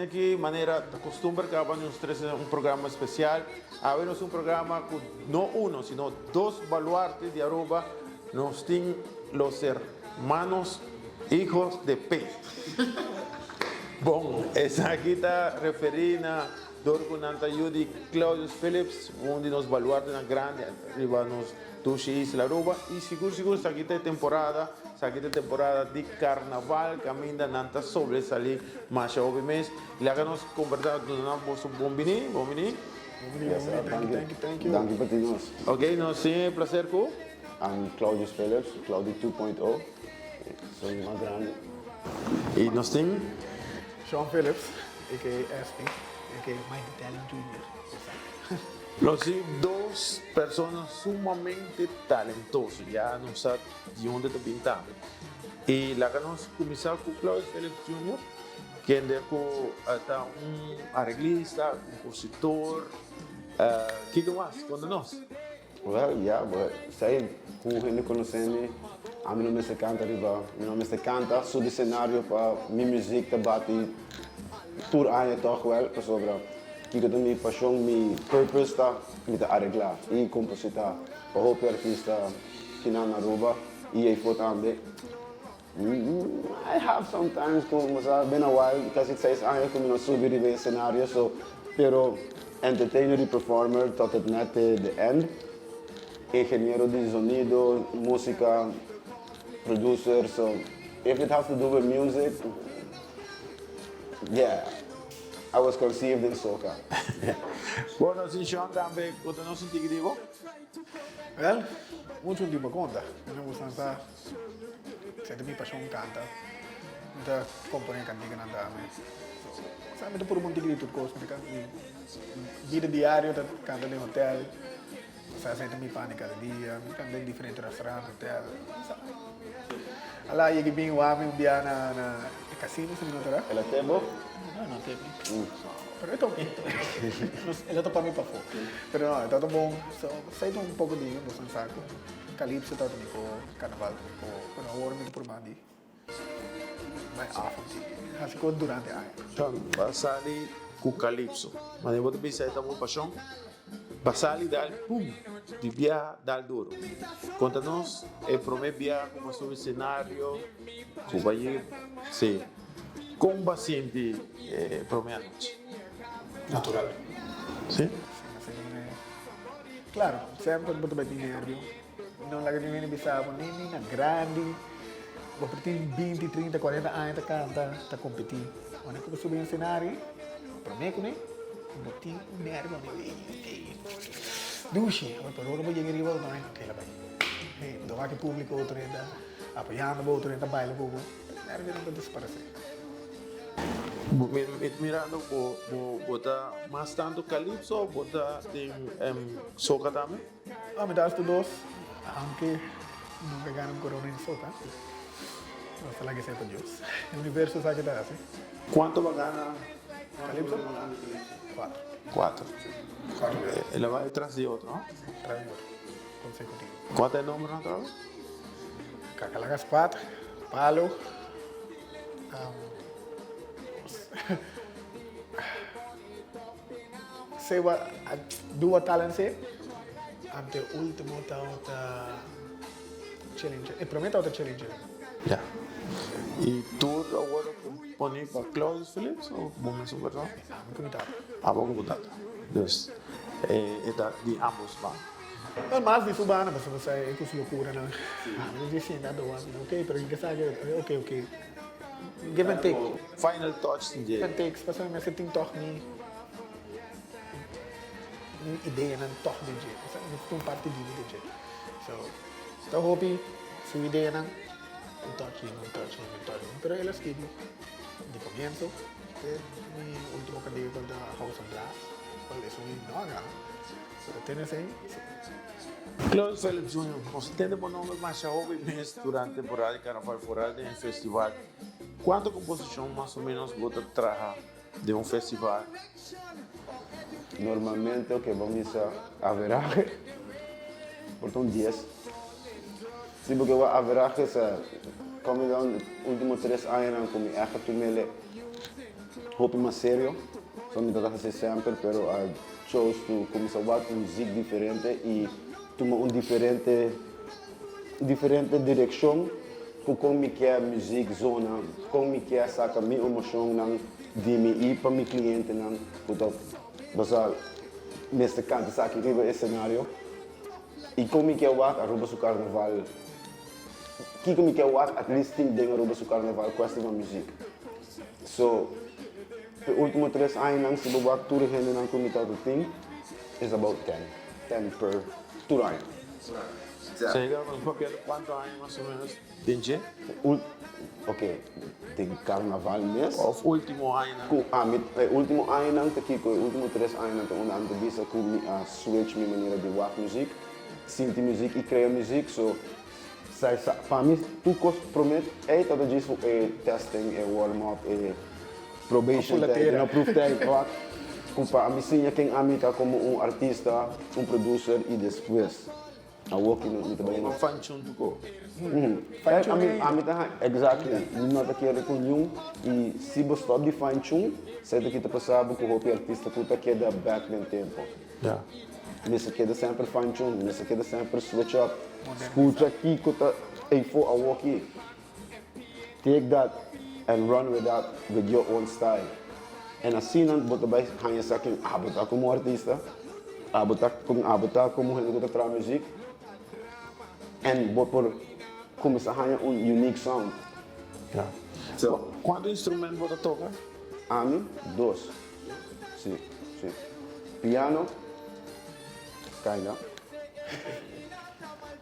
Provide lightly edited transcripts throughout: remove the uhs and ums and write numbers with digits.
Aki manera ta costumber caba nos trece un programa especial. Awe nos un programa cu no uno sino dos baluarte di Aruba. Nos tin los hermanos hijos de P. Bon, esaki ta referi na dor cu nan ta yu di Claudius Philips, un di nos baluartenan grandi riba nos dushi isla Aruba. Y sigur sigur esaki ta e temporada, esaki ta e temporada di carnaval caminda nan ta sobresali masha hopi mes. Laga nos combersa, duna nan boso bon bini, bon bini. Bon bini, bon bini. Thank you, thank you, thank you. Danki pa tin nos. Ok, nos tin e placer cu. I'm Claudius Philips, Claudio 2.0, soy mas grandi. Y nos tin. Sean Philips, aka SP, aka Mike Italian Junior, exacto. Nos tin dos persona sumamente talentoso, ya nos sa di unda ta bin tambe. Y laga nos cuminsa cu Claudius Philips Junior, kende cu ta un areglista, compositor, kico mas? Conta nos. Well, ya, bo say ku hende konosé mi, ami no mester kanta riba, mi no mester kanta subi senario pa mi muzik ta bati tur aña tòg wèl, pasobra kiko ta mi pashon, mi purpose ta mi ta areglá i kompositá pa hopi artista kinan na Aruba i eyfo tambe. I have sometimes ku bo sa been a while, kasi seis aña ku mi no subi riba e senario so pero entertainer i performer tot het net te the end. Ingeniero di zonido, musica, producer so if it has to do with music yeah I was conceived in soca. Bueno si Sean tambe ku ta nos un tiki di bo? Well, mucho un di bo konta. Mi no gusta sa. Esei ta mi pashon kanta. Mi ta komponé kantikanan tambe. So, sa mi ta puru un tiki di tur kos. Mi ta kanta mi bida diario ta kanta den hotel. Sa esei ta mi pan di kada dia. Mi ta kanta den diferente restaurant, hotel. Sa. Ala yegi bin wak mi un bia na na e casino si mi no ta ra. El a tep bo? No, no tep mi. Pero e ta oke. El a topa mi pafó. Pero no, e tabata bon. So, esei ta un poko di mi boso sa ku. Calypso tabata mi ko, carnaval ta mi ko, pero awor mi ta purba di bai af un tiki, hasi kos durante aña. Tan ba sali ku Calypso, manera bo ta bisa e ta bo pashon, ba sali dal pum, di biaha dal duro. Konta nos e prome biaha ku bo a subi senario, ku bo a yega, si, kon bo a sinti e prome anochi? Natural. Si? Si, mi a sinti manera. Claro, semper bo ta bai tin nervio. No laga niun hende bisa bo, ni ni na grandi. Bo por tin binti, trinta, kuarenta aña ta kanta, ta kompetí. Ora ku bo subi un senario, promé kuné, bo tin un nervio ey, ey, dushi. Pero ora bo yega riba bo ta ok, la bai. Hey, bo ta wak e públiko otro hende ta apoyando bo, otro hende ta baila ku bo. Nervionan ta disparesé. Mi ta mirando bo bo ta mas tanto calypso of bo ta den soca tambe? No, mi ta hasta dos, aunke nunca gana un corona en soca. Nos ta laga esei pa Dios. E universo sa ke ta hasi. Cuanto bo a gana? Calypso? Cuatro. Cuatro. Cuatro bes. El a bai tras di otro, no? Si, tras di otro. Consecutivo. Cua ta e nombernan otra vez? Cacalaca Squad, Palo. Seba dua talense ante ultimo tabata Chelin Chelin e prome tabata Chelin Chelin. Ya. Y tur a worde componi pa Claudius Philips o bo mesun persona? Ami cu mi tata. Abo cu bo tata. Dus e ta di ambos banda. No mas di su banda pasobra sa e cu su locuranan. Ami ta diciendo a doa ok pero ke sa ke ok ok. Give and take. Final touch tin dje. Give and take pasobra mi mester tin tog mi mi ideanan tog den dje. Pasobra mi tin un parti di mi den dje. So ta hopi su ideanan un touch di mi un touch di mi un touch di mi pero el a skibi di comienzo te mi ultimo cantica cual ta House of Glass cual esun no a gana pero te nesei si. Claudio Felix Junior, nos a tende bo nomber masha hopi mes durante temporada di Carnaval foral den e festival. Cuanto composicion mas o menos bo ta traha den un festival? Normalmente oke bo misa averahe por ta un dies. Si porque bo averahe sa come down ultimo tres añanan cu mi echt a tumele. Hopi mas serio, so mi ta hasi semper, pero I chose to cuminsa wak muziek diferente y tuma un diferente diferente direccion cu con mi kier muziek zona, con mi kier saca mi emocionnan di mi y pa mi clientenan cu ta basa mester canta esaki riba escenario y con mi kier wak Aruba su carnaval, kico mi kier wak at least tin den Aruba su carnaval cuestion van muziek. So, e ultimo 3 añanan, si bo wak tur e hendenan ku mi tabata tin, is about 10. 10 per tur aña. Sega, nos papia di kuantu aña mas o menos den dje? Ok, den karnaval mes. Of ultimo añanan? Ku ami, e ultimo añanan ta kiko? E ultimo 3 añanan ta unda ami ta bisa ku mi a switch mi manera di wak muzik, sinti muzik i krea muzik. So, Sa sa pa mi tur kos prome ey ta ta djis e testing, e warm up, e probation tijd, e proef tijd wak ku pa ami siña ken ami ta komo un artista, un producer i despues awor ki mi ta bai Un fine tune tu ko. Ami ami ta exactly mi no ta kere ku niun i si bo stop di fine tune sa ta kita pasa bo ku hopi artista ku ta keda back den tempo. Mester keda semper fine tune, mester keda semper switch up. Scucha kico ta eyfo awoki. Take that and run with that with your own style. En asina bo ta bay haña sa ken abo ta como artista, abo ta con abo ta como hende cu ta traha muziek en bo por cuminsa haña un unique sound. So, Cuanto instrument bo ta toca? Ami, dos. Si, si. Piano, kinda.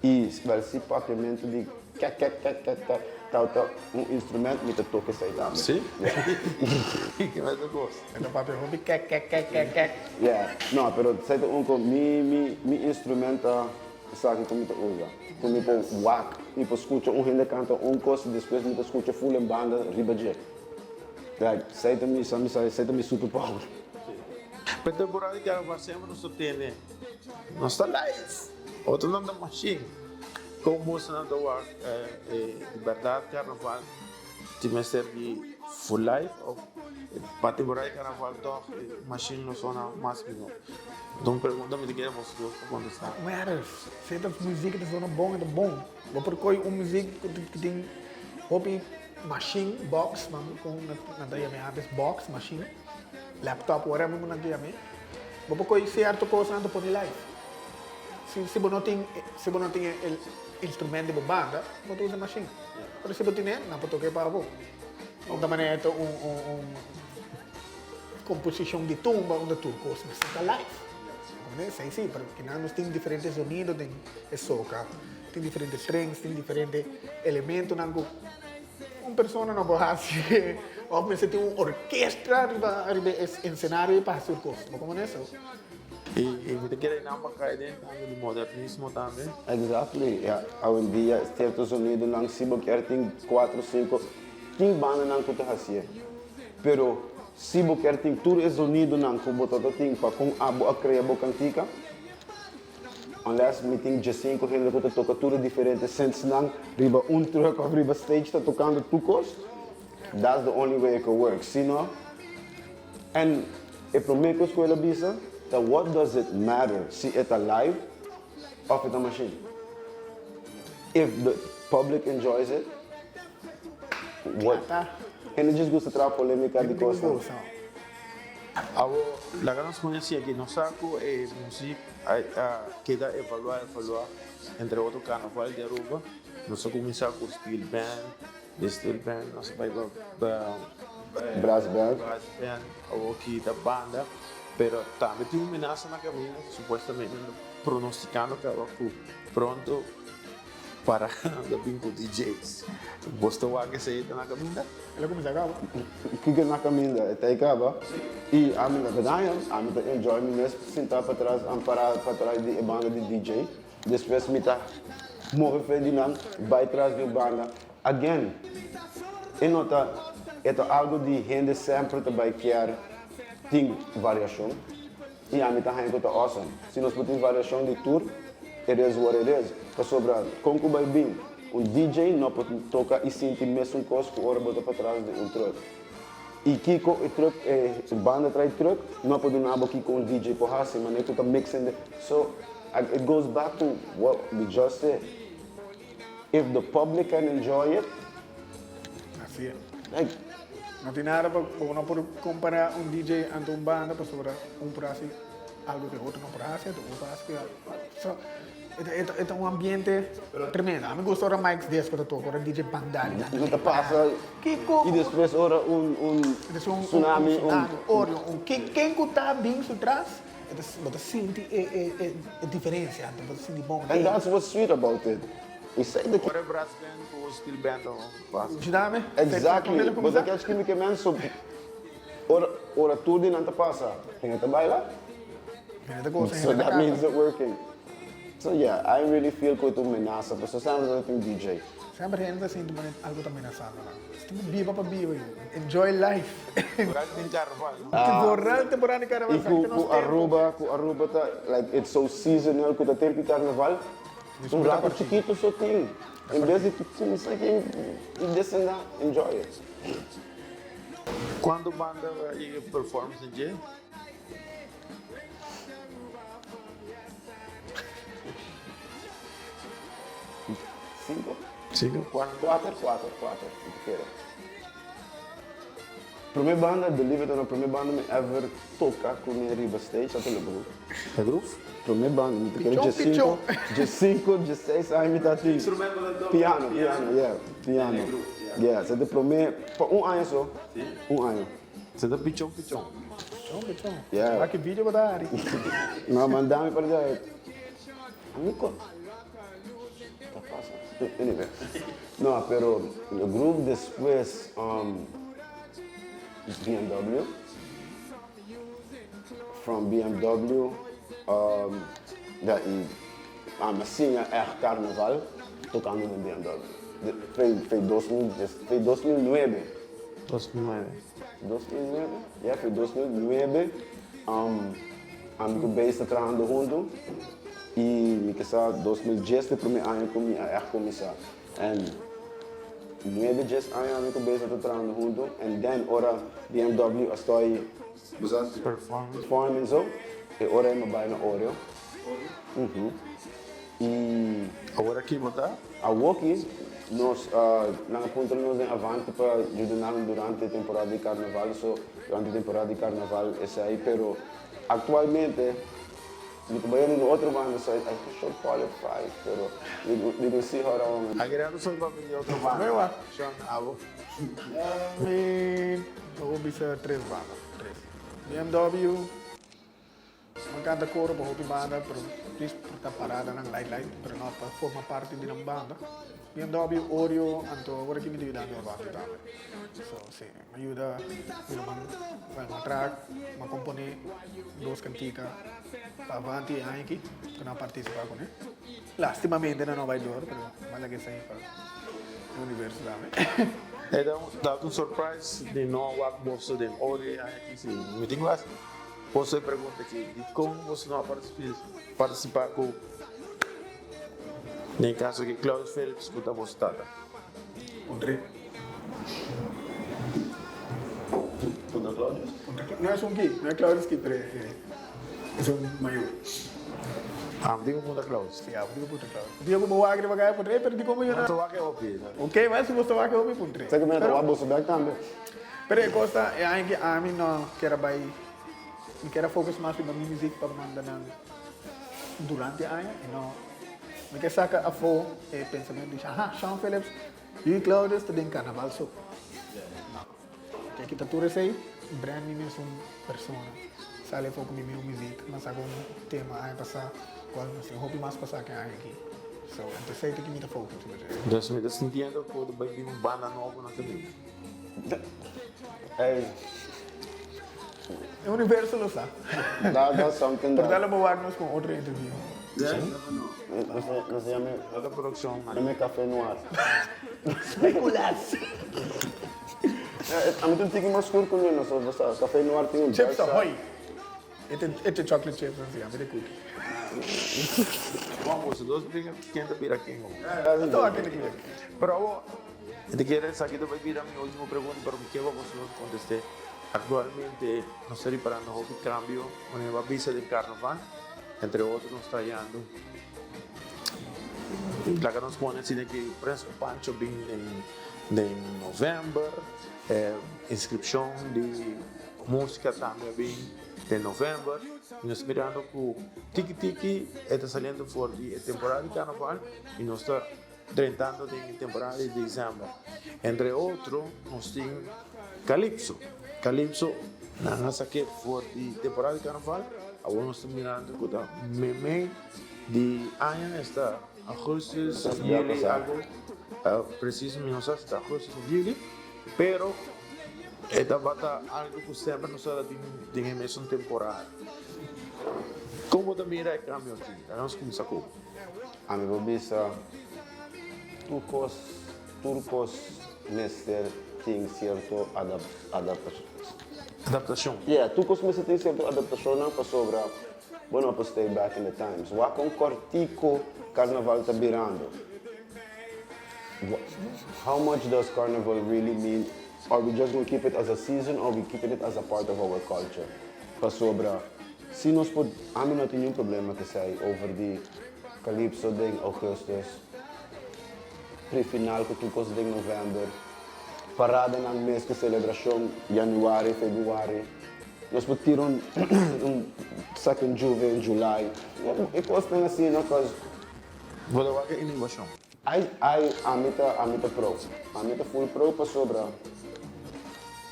I wel si papiamentu di kek kek kek kek kek tau ta un instrument mi ta toka esei tambe. Si? Ke mester kos? E ta papia hopi kek kek kek kek kek. Yeah, no, pero esei ta un ku mi mi mi instrument ta esaki ku mi ta usa. Ku mi por wak, mi por skucha un hende kanta un kos i despues mi ta skucha ful en banda riba dje. Like, esei ta mi, sa mi sa, esei ta mi super power. Pe temporada di carnaval semper nos ta tene, nos ta live, otronan ta machine. Kon bosonan ta wak di berdad carnaval tin mester di full live of pa temporada di carnaval tog e machine lo sona mas miho? Ta un pregunta mi ta kere boso dos pa contesta. No matter, si e ta muziek ta sona bon e ta bon. Bo por koy un muziek ku tin hopi machine, box, kon nan ta yama e antes, box, machine, laptop, whatever ku nan ta yama e. Bo por koy sierto kosnan ta pone live. Si si bo no tin si bo no tin e instrument di bo banda, bo ta usa machine. Pero si bo tine, nan por toka e pa bo. Un ta manera ta un un un komposishon di tumba unda tur kos mester ta live. Comprende? Esei si, pero kinan nos tin diferente zonido den e soka. Tin diferente strings, tin diferente elementonan ku un persona no por hasi of mester tin un orkestra riba riba e escenario pa hasi tur kos. Bo komo neso? I mi ta kere nan pa kai den tambe di modernismo tambe. Exactly, ya awendia cierto sonidonan si bo kier tin cuatro, cinco, tin bandanan cu ta hacié, pero si bo kier tin tur e sonidonan cu bo ta ta tin pa con abo a crea bo cantica, Unless mi tin djesinku hende ku ta toka tur e diferente synthsnan riba un truck of riba stage ta tokando tur kos, that's the only way it could work. Si no, en e prome kos ku el a bisa ta what does it matter si e ta live of e ta machine? If the public enjoys it, what? Hende djis gusta traha polemika di kosnan. Awor, laga nos pone así aki, nos sa ku e muzik a keda evaluá, evaluá, entre otro Carnaval di Aruba. Nos a kuminsá ku steel band, di steel band nos a bai pa Brass band. Brass band, awor ki ta banda, pero tambe tin un menasa na kaminda, supuestamente nan ta pronostikando kaba ku pronto Para ta bin ku DJ's. Bos ta wak esei ta na kaminda? El a kuminsá kaba. Kiko na kaminda? E ta ei kaba. I ami no ta daña. Ami ta enjoy mi mes sintá patras, ampará patras di e banda di DJ. Despues mi ta move fe di nan bai tras di un banda. Again, e no ta, e ta algu di hende semper ta bai kier tin variashon. I ami ta haña ku ta awesome. Si nos por tin variashon di tur, it is what it is. Pasobra kon ku bai bin, un DJ no por toka i sinti mesun kos ku ora bo ta patras di un truck. Y kico e truck, e banda trae truck, no por duna bo kico un DJ por haci, manera cu ta mixing the, so it goes back to what we just said, if the public can enjoy it, Así es. like. No tin nada pa bo no por compara un DJ ante un banda pasobra un por haci algo cu e otro no por haci, otro haci cu e so e ta un ambiente tremendo. A mi gusta ora Mike's Disco ta toca, ora DJ Bandali ta No ta pasa Kiko y despues ora un un tsunami un Orio un ken cu ta bin su tras bo ta sinti e e e diferencia bo ta sinti bon. And that's what's sweet about it. Y say de Ora e brass band cu steel band ta pasa. Judame. Exactly. Bo ta catch kimi ke men so ora ora tur di nan ta pasa hende ta baila. Hende ta gosa So hende ta that means canta. it working. So yeah, I really feel cu ta un menasa pasobra semper ta tin DJ. Semper hende ta sinti manera algo ta menasando nan. Tin cu biba pa biba yu. Enjoy life. Vooral den carnaval no? Vooral temporada di carnaval. Y cu cu Aruba, cu Aruba ta like it's so seasonal cu ta tempo di carnaval un rato chikito so tin. En bes di cuminsa aki y this and that, enjoy it. Cuando banda a yega performance den dje? Cinco? Cinco, cuatro. Cuater, cuater, cuater, mi ta kere. Prome banda, believe it or not, prome banda mi ever toca cu mi riba stage, sa ta loco bo? E groove? Prome banda, mi ta kere Pichon, dje-cinco, pichon. dje-cinco, dje-seis aña mi ta tin. Instrumento ta toca? Piano, piano, yeah, piano. E groove, yeah. Yeah, sa ta prome, pa un aña so, Si? un aña. Sa ta pichon, pichon. Pichon, pichon. Yeah. Wak e video bo ta hari. No, manda mi pa dje. Amico. Ta pasa. Anyway. No, pero e groove despues um, BMW. From BMW um, ja, y ami a siña echt carnaval tocando den BMW. Fe, fe 2000, fe 2009. 2009. 2009? Ja, fe 2009 um, ami cu Bass ta trahando hunto. Y mi ke sa 2010 ta e prome aña cu mi a echt cuminsa. En nuebe dies aña ami cu Beza ta trahando hunto en den ora BMW a stoi perform en zo, e ora e mi a bai na Oreo. Oreo? Y. Awor aki bo ta? Awoki nos nan a puntra nos den Avanti pa yuda nan durante e temporada di carnaval, so durante e temporada di carnaval esei, pero actualmente Mi ta bai riba otro banda so I should call it five pero mi go see how that one. Agregado soy pa bini otro banda. Sean abo. Mi ta bisa tres banda tres. BMW mi canta coro pa hopi banda pero djis por ta parada nan light light pero no pa forma parti di nan banda. BMW Oreo anto awor aki mi ta yudando Avanti tambe so si. Mi yuda mi ruman well mi a traha mi a compone dos cantica pa Avanti e aña aki cu nan a participa cune. Lastimamente nan no bay door pero mi a laga esey pa e universo tambe. E ta un ta un surprise di no wak boso den ori e aña aki si mi tin cu haci boso e pregunta aki dicon boso no a participa cu Den caso aki Claudius Philips cu ta boso tata. Puntra. Puntra Claudius? Puntra Claudius. No es un ki, no es Claudius ki, pero es un mayor. Ah, mi tin cu puntra Claudius. Si, abo tin cu puntra Claudius. Dia cu bo wak riba caya puntra, ey, pero dicon bo yora? No ta wak e hopi. Ok, well, si bo ta wak e hopi, puntra. Sa cu mi no ta wak boso bek tambe. Pero e cos ta, e aña ki ami no kier a bay, mi kier a focus mas riba mi muziek pa manda nan durante aña y no mi ke saca afo e pensamiento di aha Sean Phillips y Claudius ta den carnaval so no ke kita tur esey brand mi mes un persona sali afo cu mi miho muziek mi a saca un tema aña pasa cual mi tin hopi mas pasa ke aña aki so entonces esey ta ki mi ta focus riba dje. Entonces mi ta sintiendo cu ta bay bin un banda nobo na caminda. Ey. E universo lo sa. That, that's something that... Por tal lo bo wak nos con otro interview. Sí? Nos, nos yama... Otro produccion. Yama Café Noir. Speculaas! Ami ta un tiki mas scur cu mi, nos, nos, Café Noir tin un dark Chips side. Ahoy! E te chocolate chips ansi, ami te cookie. Bon, boso dos bringa ken ta bira ken. Nos ta wak ken ta bira ken. Pero awor. Mi ta kere esaki ta bai bira mi ultimo pregunta, pero mi kier pa boso nos conteste. Actualmente nos ta riparando hopi cambio manera bo a bisa den carnaval, entre otro nos ta hallando laga nos pone asina ki Prince Pancho bin den den november, inscripcion di musica tambe a bin den november y nos ta mirando cu tiki tiki e ta saliendo for di e temporada di carnaval y nos ta Drentando den e temporada di december. Entre otro nos tin Calypso. Calypso nan a sak'é for di temporada di carnaval. Awor nos ta mirando cu ta meimei di aña esta augustus, juli algo precies mi no sa si ta augustus of juli pero e tabata algo cu semper nos tabata tin den e mesun temporada. Con bo ta mira e cambio aki? Laga nos cuminsa cu. Ami por bisa tur kos, tur kos mester tin sierto adaptashon. Adaptashon. Yeah, tur kos mester tin sierto adaptashonnan pasobra bo no por stay back in the times. Wak kon kòrtiku karnaval ta birando. How much does carnival really mean? Are we just gonna keep it as a season or we keeping it as a part of our culture? Pasobra Si nos por, ami no tin niun problema ke esei over di Calypso den augustus, pre-final ku tur kos den november, paradanan mes ku selebrashon januari, februari. Nos por tira un un second Juve in July. E kosnan asina cause. Bo ta wak e innovashon. Ai ai ami ta ami ta pro. Ami ta full pro pasobra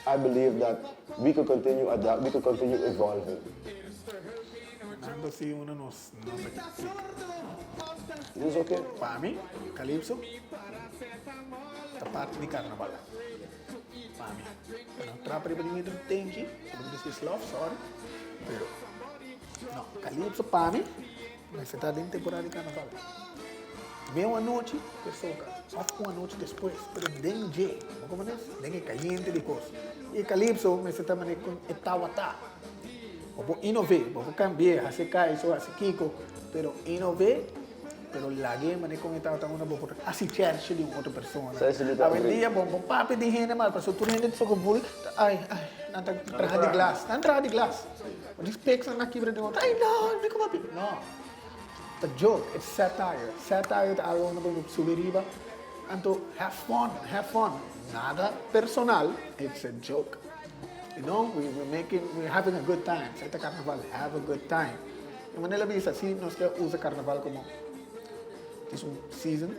I believe that we could continue adapt, we could continue evolving. Fernando si uno nos no ta click. It's okay. Pa mi, Calypso ta parti di carnaval. Pa mi. Pero trapa riba di mi ta tenki, bo ta bisa is love, sorry. Pero no, Calypso pa mi Mester ta den temporada di carnaval. Den un anochi te soca, of un anochi despues, pero den dje, bo comprende? Den e cayente di cos. Y e calypso mester ta manera con e tawata. Bo por innove, bo por cambie, haci caiso, haci kico, pero innove, pero lag'e manera con e tawata unda bo por haci cherche di un otro persona. Awendia bo bo papia di hende mas, pasobra tur hende ta soca bul, ta ay, ay, nan ta traha di glas, nan traha di glas. Bo di spek sa na kibra den otro, ay no, mi kuma pi. No, ta joke, it's satire. Satire ta algo unda bo subi riba, anto have fun, have fun. Nada personal, it's a joke. You know, we we making, we having a good time. Esei ta carnaval, have a good time. E manera bisa, si nos ke usa carnaval como es un season,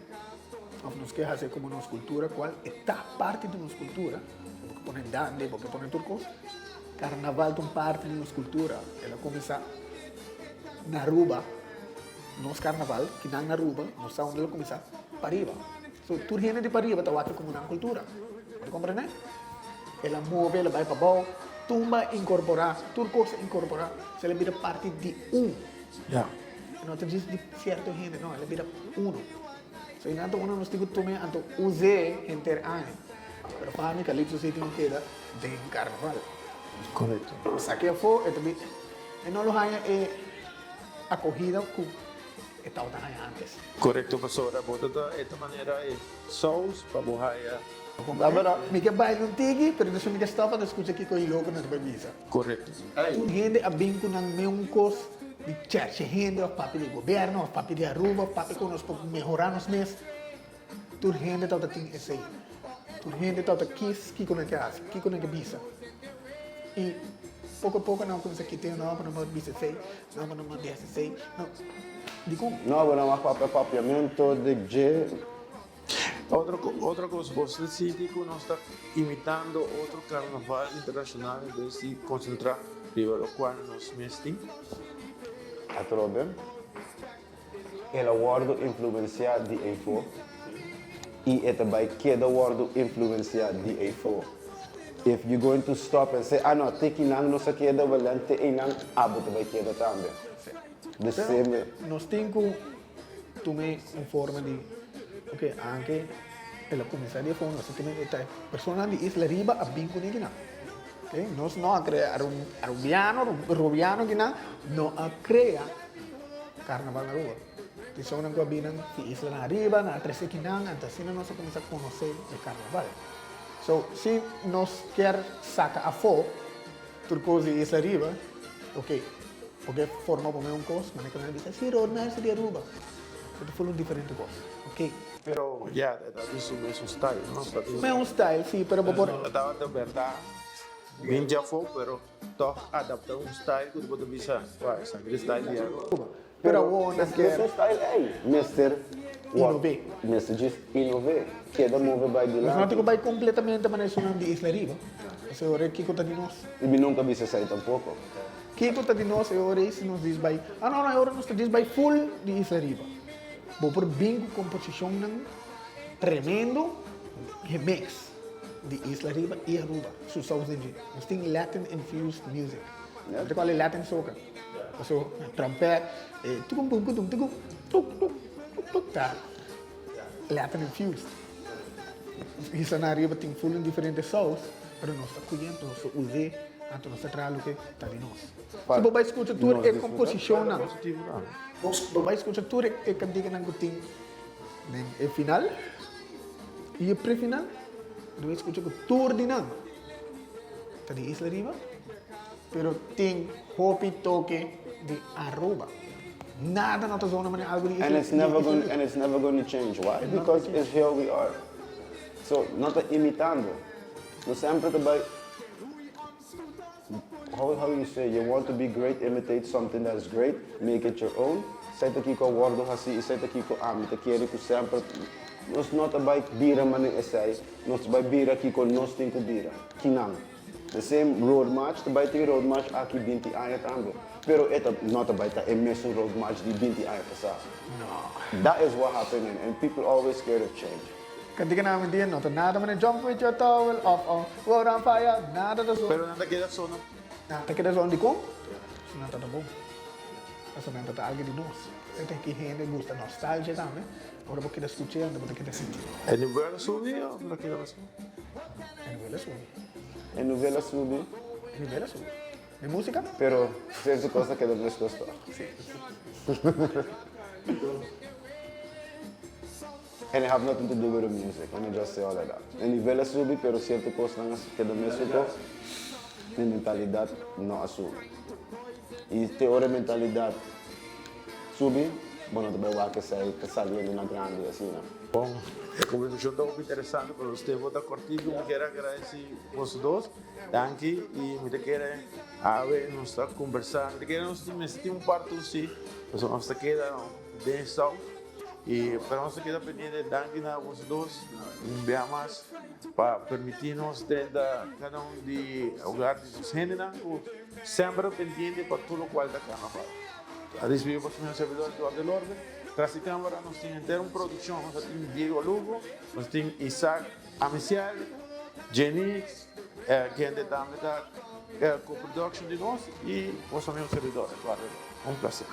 of nos ke hasi como nos cultura, cual e ta parti di nos cultura, bo ke pone dande, bo ke pone tur cos. Carnaval ta un parti di nos cultura. El a cuminsa na Aruba, nos carnaval, kinan na Aruba, nos sa unda el a cuminsa, pariba. So tur hende di pariba ta wak como nan cultura. Bo ta comprende? El a move, el a bay pabou, tumba incorpora, tur cos a incorpora, so el a bira parti di un. Ya. E no ta djis di cierto hende, no, el a bira uno. So e nan ta unda nos tin cu tuma anto us'e henter aña. Pero pa mi Calypso si tin cu keda den carnaval. Correcto. Esaki afó e ta bin, e no lo haña e acogida cu e tabata haña antes. Correcto pasobra bo ta ta e ta manera e saus pa bo haya. Mi ke baila un tiki, pero despues mi ke stop pa scucha kico e loco nan ta bay bisa. Correcto. Tur hende a bin cu nan meun cos di cherche hende of papia di gobierno of papia di Aruba of papia con nos por mehora nos mes. Tur hende tabata tin esei. Tur hende tabata kis kiko nan ke hasi, kiko nan ke bisa. I poko poko nan a kuminsá kit'é, no, bo no por bisa esei, no, bo no por hasi esei, no. Dikon? No, bo no mag papia papiamentu di dje. Otro otro kos, bo ta sinti ku nos ta imitando otro karnaval internashonal en bes di konsentrá riba lokual nos mes tin? Atrobe. El a wòrdu influensiá di eifó i e ta bai keda wòrdu influensiá di eifó. If you going to stop and say, ah no, te kinan nos a keda, well then te einan abo ta bai keda tambe. The same way. Pero nos tin ku tum'é un forma di, ok, anke el a kuminsá di efó, nos a tum'é e ta personanan di Isla Riba a bin kuné kinan. Ok, nos no a krea, Arubiano, Rubiano kinan no a krea Carnaval na Aruba. Tin sonnan ku a bini di islanan ariba, nan a trese kinan, anto asina nos a kuminsá konosé e karnaval. So, si nos kier saka afó tur kos di isla ariba, ok, porque forma bo mes un kos, manera ku nan a bisa, si Road March di Aruba, so ta full un diferente kos, ok. Pero ya, e ta tin su mesun style, no? Su mesun style, si, pero bo por. E tabata berdad bin djafó, pero. Tòg adaptá un style ku bo ta bisa, wak, esaki ta style di Aruba. Pero awor nan kier. Mesun style ei mester Inové. Mester djis inové, keda move bai dilanti. Nos no tin ku bai kompletamente manera esunnan di Isla Riba. Pasobra e ora ei kiko ta di nos? I mi nunka bisa esei tampoko. Kiko ta di nos e ora ei si nos djis bai, ah no no e ora nos ta djis bai full di Isla Riba. Bo por bin ku komposishonnan tremendo, remix. Di Isla Riba y Aruba su saus den dje. Nos tin Latin infused music. No ta cual e Latin soca. Paso trompet, e tucum pum cutum tucum tuk tuk tuk tuk ta Latin infused. Islanan Ariba tin full un diferente saus, pero nos ta cuyento, nos ta us'e, anto nos ta traha loke ta di nos. Si bo bai scucha tur e composicionnan, bo bai scucha tur e canticanan cu tin den e final i e prefinal, lo e skucha ku tur di nan ta di Isla Riba, pero tin hopi toke di Aruba. Nada no ta zona manera algu di Isla And it's never gonna, and it's never gonna change. Why? Because it's here we are. So, no ta imitando. No semper ta bai, How how you say, you want to be great, imitate something that is great, make it your own. Esei ta kiko a wordo hasi, esei ta kiko ami ta kere ku semper nos no ta bai bira manera esei, nos ta bai bira kiko nos tin ku bira, kinan. The same road march ta bai tin road march aki binti aña tambe, pero e ta no ta bai ta e mesun road march di binti aña pasá. That is what happening and people always scared of change. Kantika nan awendia no ta nada manera jump with your towel off on world on fire nada ta sona. Pero nan ta keda sona. Nan ta keda sona dikon? Pasobra nan ta ta bon. Pasobra nan ta ta algu di nos. E ta ki hende gusta nostalgia tambe. Ora bo keda skuch'é anto bo ta keda sinti. E nivel a subi of lo keda pasó? E nivel a subi. E nivel a subi. E nivel a subi. Di músika? Pero sierto kos ta keda meskos tòg. Sí. And it have nothing to do with the music, let me just say all of that. E nivel a subi pero cierto cosnan a keda mesun cos, mi mentalidad no a subi. Y te ora e mentalidad subi, bo no ta bay wak esey ta saliendo na grandi asina. Bon, e conversacion ta hopi interesante pero nos tempo ta cortico. Mi kier a agradeci boso dos. Danki y mi ta kere awe nos ta conversa, mi ta kere nos mester tin un part un si, pasobra nos ta keda den south. Y pero nos ta keda pendiente danki na boso dos un bia mas pa permiti nos drenta cada un di hogar di nos hendenan cu semper ta pendiente pa tur locual ta carnaval. A despidi boso mi servidor Eduardo Elorbe. Tras di camara nos tin henter un produccion, nos a tin Diego Lugo, nos tin Isaac Amiciel, Jenix, kende tambe ta co-production di nos y boso amigo servidor Eduardo Elorbe. Un placer.